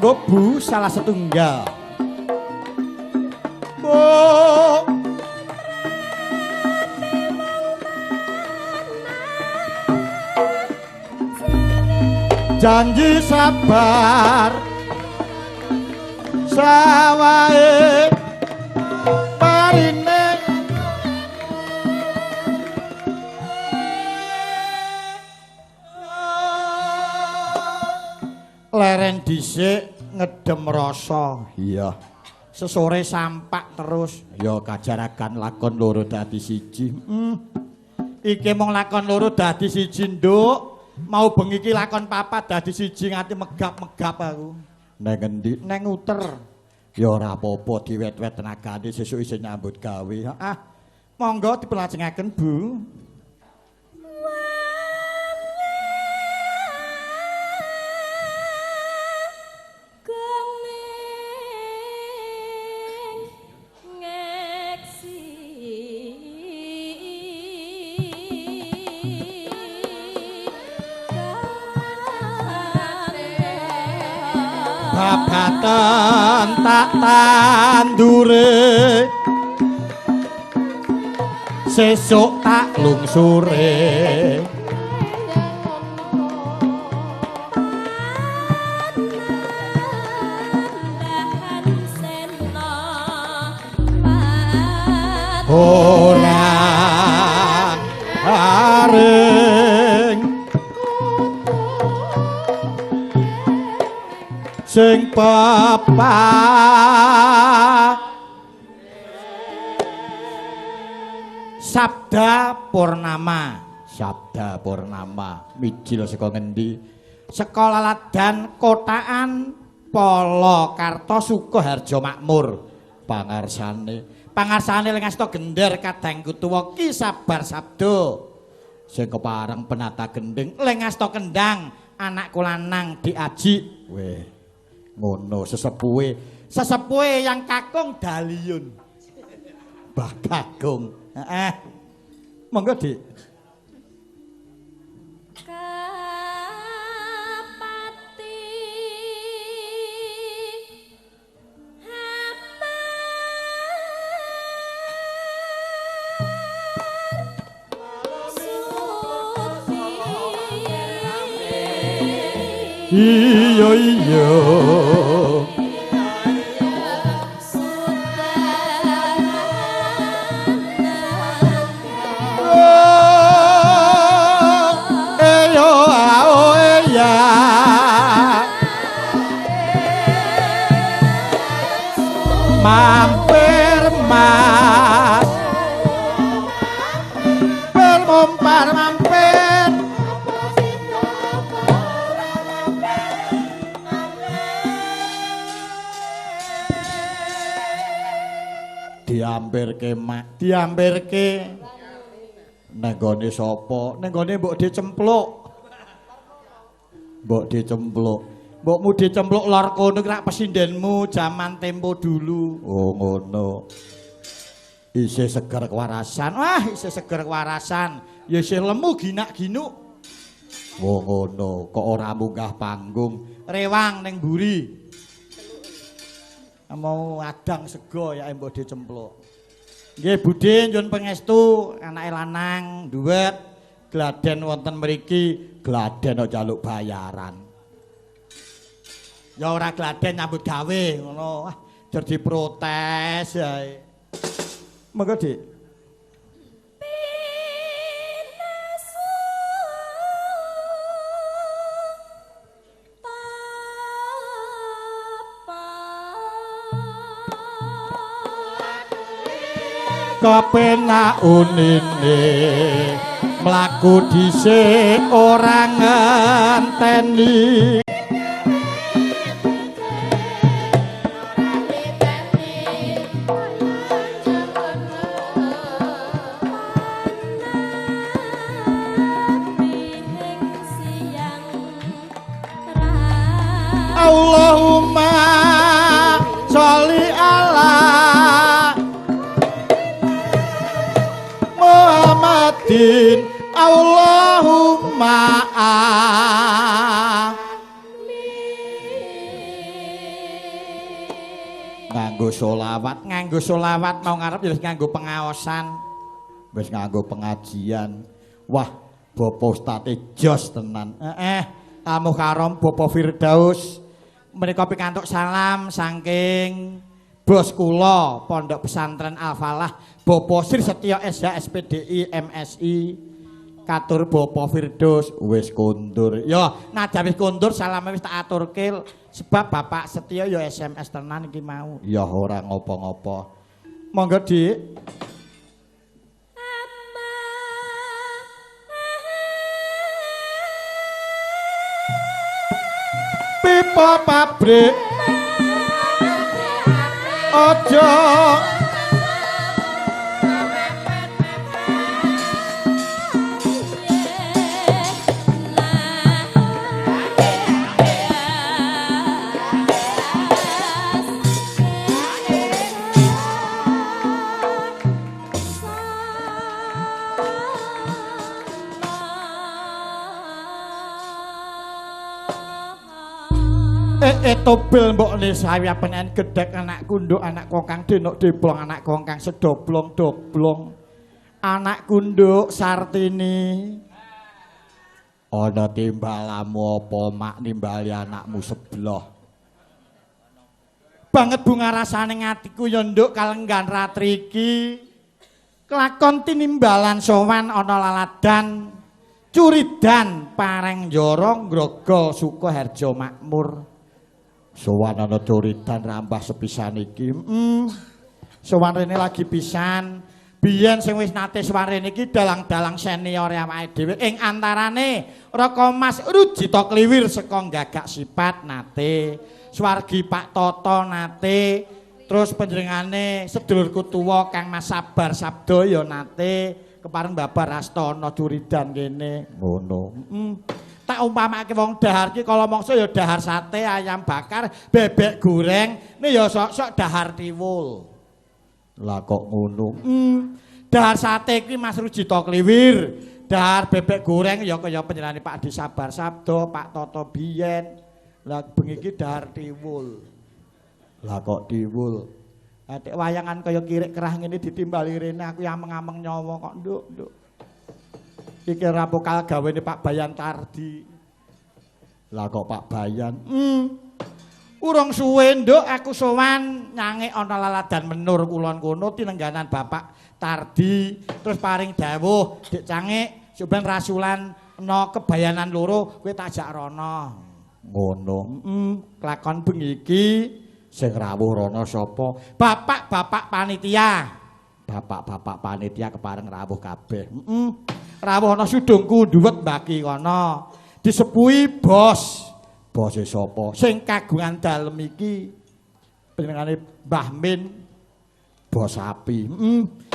Monggo Bu, salah setunggal. Bu. Janji sabar sawahe parine leren dhisik ngedem rasa. Iya. Sesore sampak terus. Ya kajaragan lakon loro dadi siji. Iki mung lakon loro dadi siji, Nduk. Mau bengi iki lakon papat dadi siji nganti megap-megap aku. Neng endi? Neng uter. Ya ora apa-apa diwet-wet tenagane sesuk isih nyambut gawe. Ah, monggo dipelajengaken, Bu. Babatan tak tandure sesuk tak lungsure. Ora aring sing papa Sabda Purnama. Sabda Purnama mijil saka ngendi? Saka Laladan Kotaan Polokarto Sukoharjo Makmur. Pangarsane, pangarsane Lengasta Gender kadang kutuwa Ki Sabar Sabdo sing kepareng penata gending Lengasta Kendang anakku lanang diaji. Weh, ngono sesepuhe, sesepuhe yang kakung Daliun. Mbah Kakung. Heeh. Monggo, Dik. Kapati Iya iya. Eyo ao eya. Mampir mas. Mampir mompar mampir. Diampirke mak, diampirke. Neng gone sapa? Neng gone mbok dicempluk. Mbok dicempluk. Mbokmu dicempluk lor kono rak pesindenmu jaman tempo dulu. Oh ngono. Isih seger kewarasan. Wah, isih seger kewarasan. Ya isih lemu ginak-ginuk. Oh ngono, kok ora munggah panggung. Rewang ning mburi. Mau adang sego ya mbok dicempluk. Nggih Budhe nyuwun pangestu anake lanang duwet gladen wonten mriki, gladen kok njaluk bayaran. Ya ora gladen nyambut gawe ngono. Wah, jar diprotes ae. Monggo, Dik. Kepenak unine mlaku dhisik ora ngenteni. Allahumma sholli ala Muhammadin. Allahumma amin. Nganggo selawat, nganggo selawat mau ngarep ya wis nganggo pengaosan. Wis nganggo pengajian. Wah, Bapak Ustate jos tenan. Heeh, Al Mukarram Bapak Firdaus menika pikantuk salam saking bos kula Pondok Pesantren Al Falah Bapak Sri Setyo SH SPDI MSI. Katur Bapak Firdaus wis kondur. Ya, najan wis kondur salame wis tak aturke sebab Bapak Setyo ya SMS tenan iki mau. Ya ora ngopo-ngopo. Monggo, Dik. Pipa pabrik aja tobel mbok nesaya penen gedhek anakku nduk anak kongkang denok deblong anak kongkang sedoblong doblong anakku nduk Sartini ana timbalamu apa mak nimbali anakmu sebelah banget bunga rasane ngatiku ya nduk kalenggan ratri iki kelakon tinimbalan sowan ana laladan curidan pareng njara ngrogol Sukoharjo makmur. Sowan ana curidan rambah sepisan iki. Sowan rene lagi pisan. Biyen sing wis nate sowan rene iki dalang-dalang senior awake dhewe ing antarane Raka Mas Rujita Kliwir saka Gagak Sipat nate, Swargi Pak Toto nate, terus panjenengane sedulurku tuwa Kang Mas Sabar Sabdo ya nate, kepareng babar Astana curidan kene. Ngono. Tak umpamake wong dahar ki kala mangsa ya dahar sate, ayam bakar, bebek goreng, ini ya sok-sok dahar tiwul. Lah kok ngono? Dahar sate ki Mas Rujita Kliwir, dahar bebek goreng ya kaya panjenengane Pak Di Sabar Sabdo, Pak Toto biyen. Lah bengi iki dahar tiwul. Lah kok tiwul? Lah tek wayangan kaya kirik kerah ngene ditimbali rene aku yang ameng-ameng nyawa kok nduk, nduk. Iki rapokal gawene Pak Bayan Tardi. Lah kok Pak Bayan? Urung suwe nduk aku sowan nyange ana laladan menur kulon kono tinengganan Bapak Tardi terus paring dawuh Dik Cangik sampeyan rasulan ana kebayanan loro kowe tak jak rono. Ngono. Kelakon bengi iki sing rawuh rono sapa? Bapak-bapak panitia. Bapak-bapak panitia kepareng rawuh kabeh. Rawuh ana sudungku nduwet mbaki kono. Disepuhi bos. Bose sapa? Sing kagungan dalem iki panjenengane Mbah Min, bos api.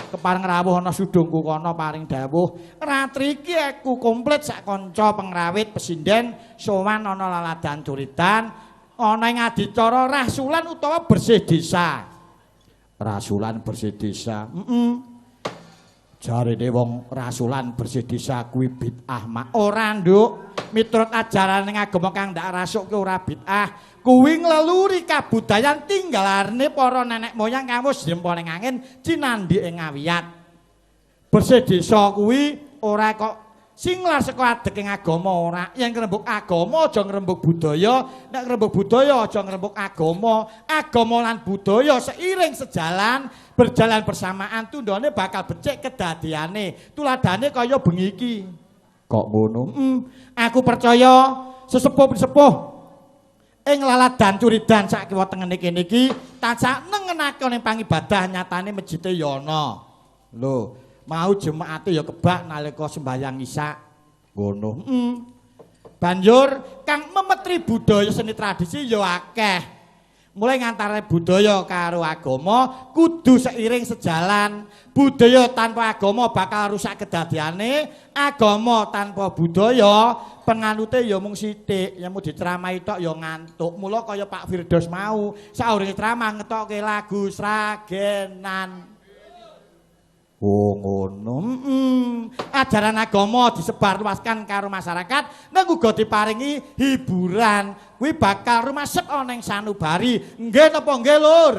Kepareng rawuh ana sudungku kono paring dawuh. Ratri iki aku komplit sak kanca pengrawit pesinden sowan ana laladan curitan ana ing adicara rasulan utawa bersih desa. Rasulan bersih desa. Jarene wong rasulan bersih desa kuwi bid'ah mak. Ora nduk, miturut ajaran ning agama kang ndak rasukke ora bid'ah. Kuwi ngleluri kabudayan tinggalane para nenek moyang kang wis jempo ning angin cinandhi ing ngawiyat. Bersih desa kuwi ora kok singlar saka adeg ing agama ora. Yen ngrembug agama aja ngrembug budaya, nek ngrembug budaya aja ngrembug agama. Agama lan budaya seiring sejalan, berjalan bersamaan tundhone bakal becik kedadiane. Tuladane kaya bengi iki. Kok ngono? Aku percaya sesepuh-sepuh ing laladan curidan sak kiwa tengene kene iki tansah nengenake ning pangibadah nyatane masjide ya ana. Lho, mau jemaate ya kebak nalika sembayang Isya. Ngono. Banjur kang memetri budaya seni tradisi ya akeh. Mulai ngantare budaya karo agama kudu seiring sejalan. Budaya tanpa agama bakal rusak kedadiane, agama tanpa budaya penganute ya mung sithik, ya mung diceramahi tok ya ngantuk. Mula kaya Pak Firdaus mau, saurunge ceramah ngetokke lagu Sragenan. Oh ngono. Ajaran agama disebarluaskan karo masyarakat ning uga diparingi hiburan. Kuwi bakal rumasep ana ing sanubari. Nggih napa nggih, Lur?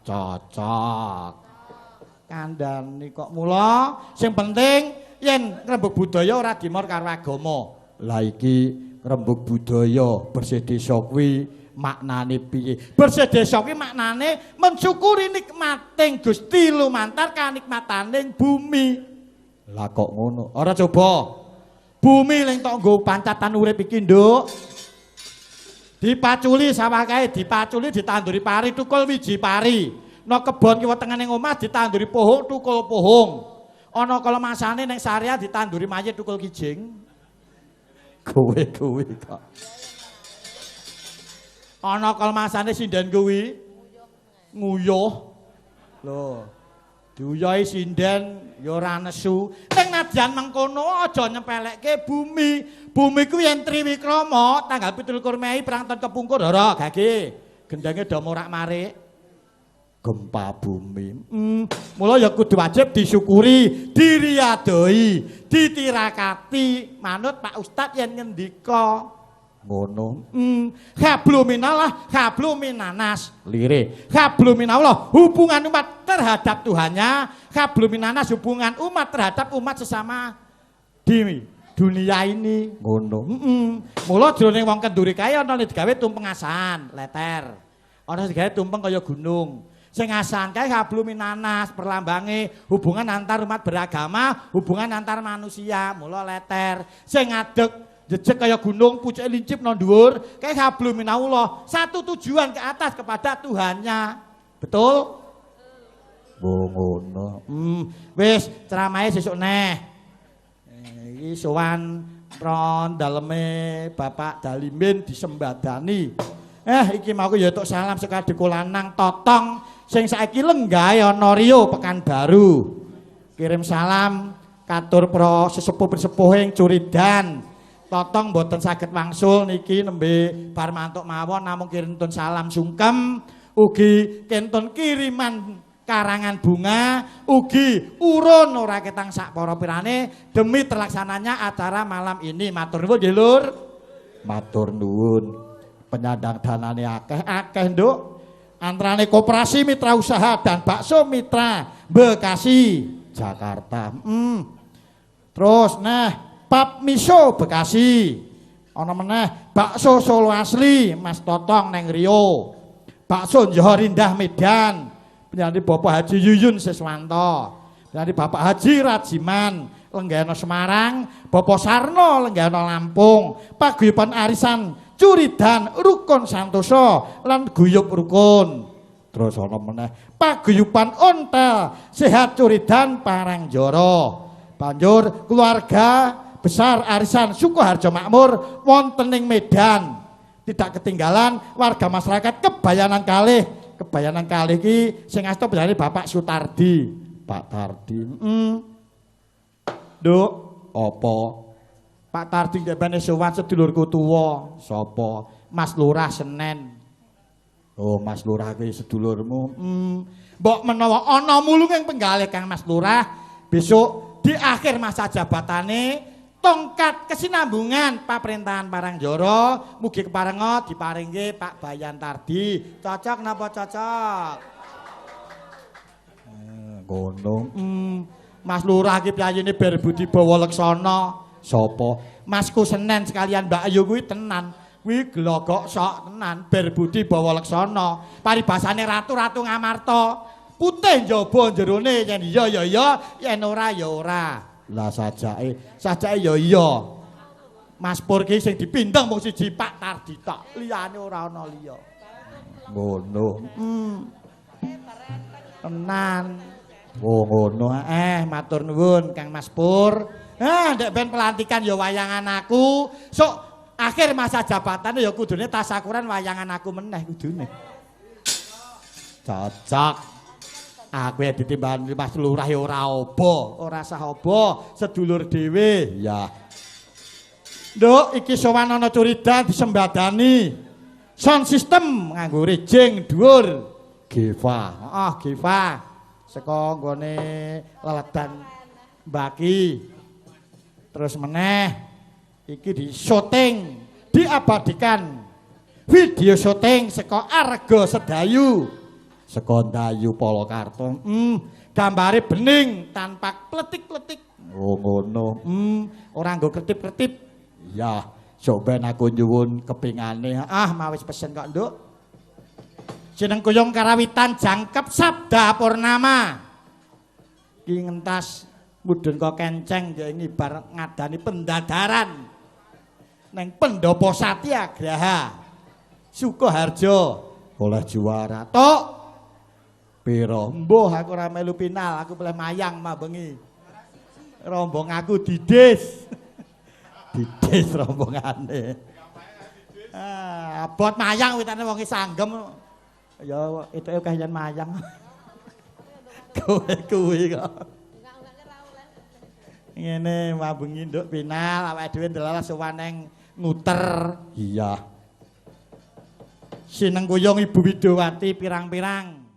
Cocok. Kandhani kok mula sing penting yen ngrembug budaya ora dimor karo agama. Lah iki ngrembug budaya bersih desa kuwi maknane piye? Bersih desa kuwi maknane mensyukuri nikmating Gusti lumantar kanikmataning bumi. Lah kok ngono? Ora coba. Bumi ling tok nggo pancatan urip iki, Nduk. Dipaculi sawah kae, dipaculi ditanduri pari, tukul wiji pari. No kebon kiwa tengene omah ditanduri pohong, tukul pohong. Ana kala masane ning syariah ditanduri mayit tukul kijing. Kowe-kowe kok. Ana kala masane sinden kuwi nguyuh. Lho, diuyohi sinden ya ora nesu. Ning nadyan mengkono aja nyepelekke bumi. Bumi kuwi yen triwikrama tanggal 27 Mei perang taun kepungkur ora gage. Gendenge do morak-marik. Gempa bumi. Mula ya kudu wajib disyukuri, diriyadoi, ditirakati manut Pak Ustad yen ngendika. Ngono. Hablum minallah, hablum minanas. Lire. Hablum minallah, hubungan umat terhadap Tuhannya, hablum minanas hubungan umat terhadap umat sesama di dunia ini. Ngono. Mula jroning wong kenduri kae ana digawe tumpeng asahan, leter. Ana digawe tumpeng kaya gunung. Sing asahan kae hablum minanas, perlambange hubungan antar umat beragama, hubungan antar manusia, mula leter. Sing ngadeg jejeg kaya gunung, pucuke lincip nang dhuwur, kae hablum minallah, satu tujuan ke atas kepada Tuhannya. Betul? Oh ngono. Wis ceramahe sesuk neh. Iki sowan ron daleme Bapak Dalimin disembadani. Iki mau ya tok salam saka adikku lanang Totong sing saiki lenggahe ana Rio Pekanbaru. Kirim salam katur para sesepuh-sesepuh ing Curidan. Totong mboten saged wangsul niki nembe bar mantuk mawon namung kirintun salam sungkem, ugi kentun kiriman karangan bunga, ugi urun ora ketang sak para pirane demi terlaksananya acara malam ini. Matur nuwun nggih, Lur. Matur nuwun. Penyandang danane akeh-akeh, Nduk. Antarane Koperasi Mitra Usaha dan Bakso Mitra Bekasi, Jakarta. Terus nah Pap Miso Bekasi. Ana meneh bakso Solo asli Mas Totong neng Rio. Bakso Johor Indah Medan. Penyanyi Bapak Haji Yuyun Siswanto. Penyanyi Bapak Haji Rajiman Lenggana Semarang, Bapak Sarno Lenggana Lampung, Paguyuban Arisan Curidan Rukun Santoso lan Guyub Rukun. Terus ana meneh Paguyuban Ontel Sehat Curidan Parangjoro. Banjur keluarga besar Arisan Sukoharjo Makmur wonten ing Medan. Tidak ketinggalan warga masyarakat Kebayanan Kalih. Kebayanan Kalih iki sing asta penjane Bapak Sutardi. Pak Tardi. Nduk, apa? Pak Tardi ndekne sowan sedulurku tuwa. Sapa? Mas Lurah Senen. Oh, Mas Lurah kuwi sedulurmu. Mbok menawa ana mulung ing penggalih Kang Mas Lurah, besok di akhir masa jabatane tongkat kesinambungan pemerintahan Parangjoro mugi keparenga diparingke Pak Bayan Tardi. Cocok napa cocok? Ngono. Mas Lurah iki piyayine ber budi bawa leksana. Sapa? Masku Senen sekalian Mbak Ayu kuwi tenan. Kuwi glogok sok tenan ber budi bawa leksana. Paribasane ratu-ratu Ngamarta. Putih njaba jerone yen iya ya iya, yen ora ya ora. Lah sajake, sajake ya iya. Mas Pur ki sing dipindheng mung siji Pak Tardi tok, liyane ora ana liya. Ngono. Tenan. Oh ngono. Matur nuwun Kang Mas Pur. Ah, ndek ben pelantikan ya wayangan aku. Sok akhir masa jabatan ya kudune tasakuran wayangan aku meneh kudune. Cocok. Aku ya ditimbani Mas Lurah ya ora obo, ora sah obo, sedulur dhewe. Ya. Nduk, iki sowan ana Curidan disembadani. Sound system nganggo rejing dhuwur. Geva. Heeh, Geva. Saka nggone leledan Mbaki. Terus meneh iki di syuting, diabadikan. Video syuting saka Arga Sedayu. Saka Ndayu Polokarto. Gambare bening tanpa kletik-kletik. Oh ngono. Ora nggo kertip-kertip. Iya, sok ben aku nyuwun kepingane. Ah, mawis pesen kok, Nduk. Jeneng Kuyung Karawitan jangkep Sabda Purnama. Ki ngentas mudhun kok kenceng ya ngibar ngadani pendadaran neng Pendopo Satyagraha Sukoharjo oleh juara. Tok piro? Mbuh aku ora melu final, aku boleh mayang mah bengi. Rombong aku dides. Dides rombongane. Ah, abot mayang witane wong sanggem. Ya itu akeh yen mayang. Kowe kuwi kok. Ngene mah bengi nduk final awake dhewe ndelalah sowan neng nguter. Iya. Sinengkuyung Ibu Widowati pirang-pirang.